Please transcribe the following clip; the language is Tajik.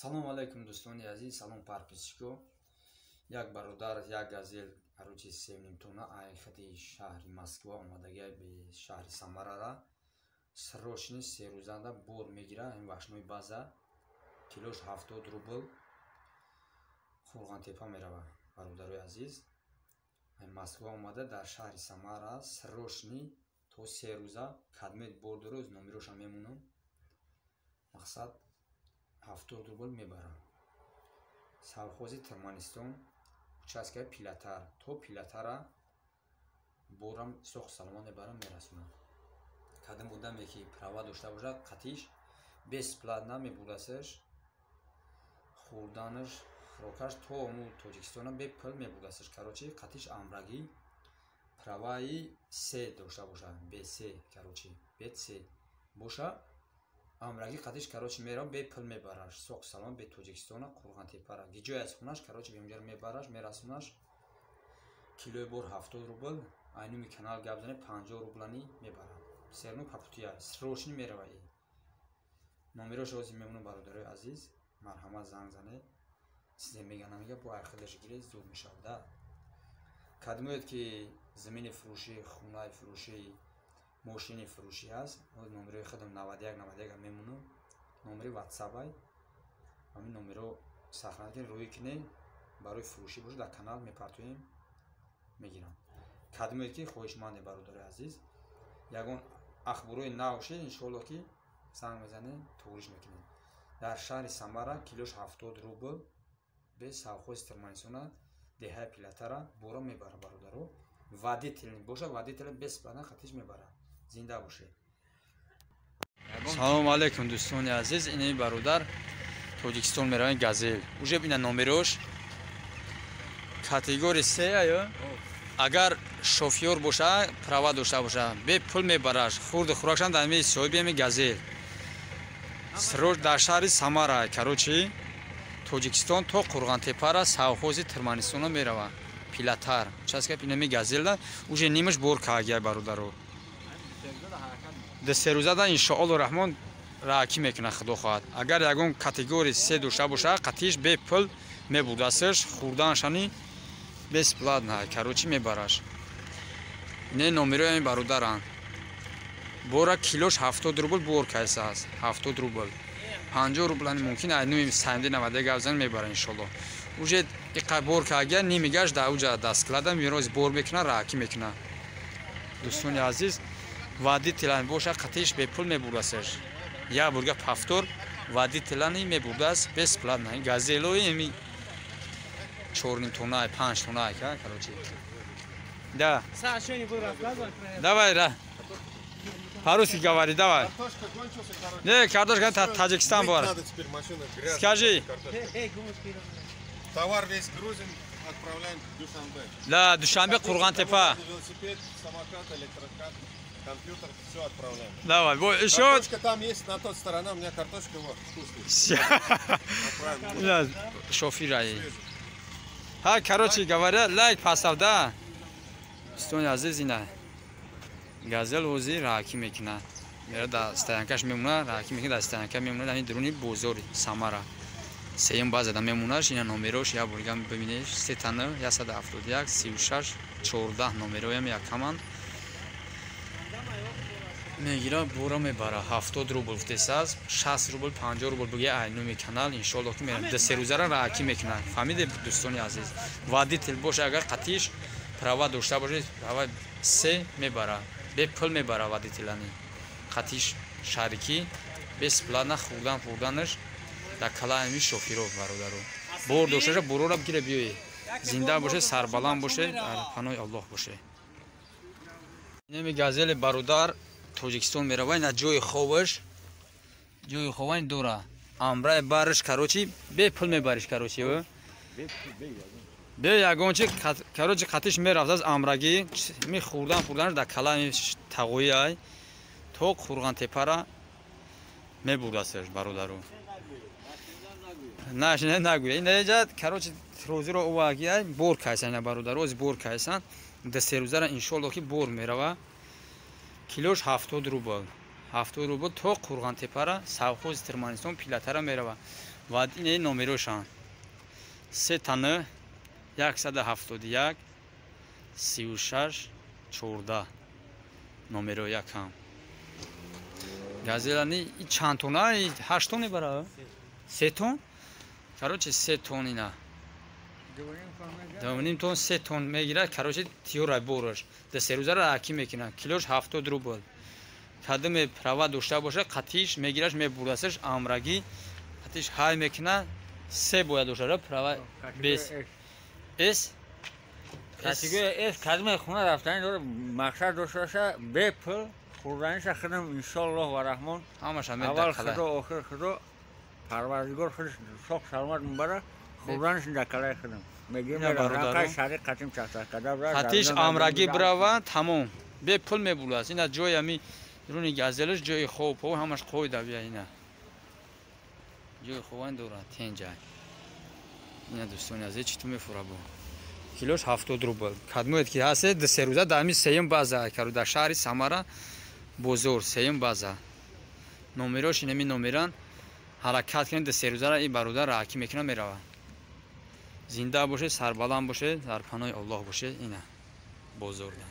Салом алейкум, дӯстони азиз, салом, подписчико. Як бародар як Газел, короче, 3,5 тонна айхати шаҳри Москва омадагия бе шаҳри Самарара срочный 3 рӯзанда бор мегира. Ин овощной база, килош 70 рубл, Қурғонтепа мерава. Бародарои азиз, Москва омада дар шаҳри Самара срочный то 3 рӯза кадмет бор дорӯз номероша мемонам. Мақсад, 70 рубл мебарам. Совхози Туркманистон, участкаи Пилатар то Пилатара борам соҳ саломат мебарам, мерасонам. Кадом одаме ки права дошта бошад, қатиш бесплатно мебурдасаш, хӯрданаш, хӯрокаш то ому Тоҷикистона бепул мебурдасаш. Короче, қатиш амрагӣ праваи се дошта бошад, бс, короче, бц боша, амрагӣ қатиш, короче, мерав, бепул мебараш соқ салом бе Тоҷикистона Қурғонтепара, гиҷое аз хонаш, короче, бемҷара мебараш, мерасонаш. Килои бор 70 рубл, айнуми канал гап зане, 50 рублани мебарад. Серну папутия срочный мерава. Номерош ҳозир мемонам. Бародарои азиз, марҳамат, занг зане. Чизе мега, намега, бо айхелаш гире, зуд мешавад. Да, кадмоед ки замини фурӯшӣ, хонаи фурӯшӣ, мошини фурӯшӣ ҳаст, номерои худам 91 91 мемонам, номери ватсапай. Ҳамин номеро сохранить кунед, рӯй кунед, барои фурӯшӣ бошад, дар канал мепартоем, мегирам. Кадмоед ки хоҳишманде, бародарои азиз, ягон ахборои нав шед, иншоалло ки занг мезанем, туғриш мекунем. Дар шаҳри Самара килош 70 рубл бе совхози Туркманистона, деҳаи Пилатара бора мебара. Бародаро, водитель боша, водитель бесплатно хатиш мебара. Зинда бошед. Салому алейкум, дӯстони азиз. Ини бародар Тоҷикистон меравем, Газел уже бина номерош, категория се аю. Агар шофёр боша, права дошта боша, бепул мебараш, хурду хӯракшан дар ми соҳиби ами Газел сроч дар шаҳри Самара, короче, Тоҷикистон то Қурғонтепара, совхози Туркманистона мерава, Пилатар участка. Инами Газелда уже нимаш бор каагия, бародаро. 2-3 рӯзада, иншоалло раҳмон, раакӣ мекунад, худо хоҳад. Агар ягон категория се дошта боша, қатиш бепул мебурдасаш, хӯрданашани бесплатно, короче, мебараш. Не, номерои бародаранд. Бора килош 70 рубл бор кайса аст, 70 рубл, 50 рублани мумкин. Айнуи санди наваде гавзан мебара, иншолло. Уже иқа бор каагия, нимигаш да уҷа да склада мироз бор мекуна, раакӣ мекуна. Дӯстони азиз, водителан боша, қатиш бепул мебурдасаш. Як бурга повтор водителани мебурдааст бесплатно. Газелои эми 4,5 тонна, 5 тонна, короче, да. Давай, ра, по-русски говори, давай. Не, картошка Таджикистан бар. Скажи. Товар весь грузим, отправляем в Душанбе. Да, Душанбе, Кургантепа. Велосипед, самокат, электрокат, компьютер, все отправляем. Давай, вот еще. Картошка там есть, на той стороне, у меня картошка, вот, вкусная. Отправим. Шофира. Ха, короче говоря, лайк поставь, да. Дӯстони азиз, ина Газел ҳозир раакӣ мекунад, мера да стоянкаш мемонад, раакӣ мекунад, дар стоянка мемонад, ҳамин дуруни бозори Самара, сеюм базада мемонаш. Ина номерош як борга бибинеш: сетана 171 36 14. Номероям якаманд. Мегира, бора мебара. 70 рубл гуфтесааст, 60 рубл, 50 рубл буги айнуми канал, иншоалло ки мерам. 2-3 рӯзара раакӣ мекунад. Фаҳмиде, дӯстони азиз? Водитель боша агар қатиш, права дошта бошед, права се мебара, бепул мебара. Водителани қатиш шарикӣ бесплатно, хӯрдан хӯрданаш дар калаами шофиро. Бародаро, бор дошташа, борора бигира, биёе. Зинда боше, сарбаланд боше, дар паноҳи Аллоҳ боше. Инами Газели бародар Тоҷикистон мерава. Ина ҷои хобаш, ҷои хобани дора, амраи барш, короче, бепул мебариш, короче, бе ягон чи, короче, қатиш мерафтааст амрагӣ, ми хӯрдан хӯрданаш дар калами тағои то Қурғонтепара мебурдасташ, бародару. Наш нагӯя, инҷа, короче, розиро овагия, бор кайсан, ина бародару ози бор кайсан, 2-3 рӯзара, иншоалло ки бор мерава. Килош 70 рубл, 70 рубл то Қурғонтепара, совхози Туркманистон, Пилатара мерава. Ва ин номерошан 3 9 171 36 14 номеро якам. Газелани чанд тона? 8 тон мебара? 3 тон, короче, 3 тон ина. 2,5 тон, 3 тон мегирад, короче, тиёра бораш. Да 3 рӯзара раки мекунад. Килош 70 рубл. Кадаме права дошта боша, қатиш мегираш, мебурдасаш амрагӣ, қатиш ҳай мекунад. Се бояд дошта права, бес с. Категория С кадме хона рафтани дора, мақсад дошта боша, бепул хӯрданиша худам, иншоаллоҳ ва раҳмон. Ҳамаша. Аввал худо, охир худо, парвардигор худаш соқ саломат мубара, хӯрданиш дар калаи худам мегирем, шари қатим чахчах када. Қатиш амрагӣ бирава, тамом, бепул мебурдааст. Ина ҷои ами руни газелаш, ҷои хоб ҳамаш қоида. Бия, ина ҷои хобан дорад, тенҷай. Ина, дӯстони азиз, чӣ ту мефура бо килош 70 рубл. Кадмоед ки ҳасте, ду се рӯза дар ҳамин сеюм база кару, дар шаҳри Самара, бозор, сеюм база. Номерош инами номеран. Ҳаракат кунед, ду се рӯзара ин бародар раҳакӣ мекунад, меравад. Зинда бошед, сарбаланд бошед, дар паноҳи Аллоҳ бошед. Ина бозорда.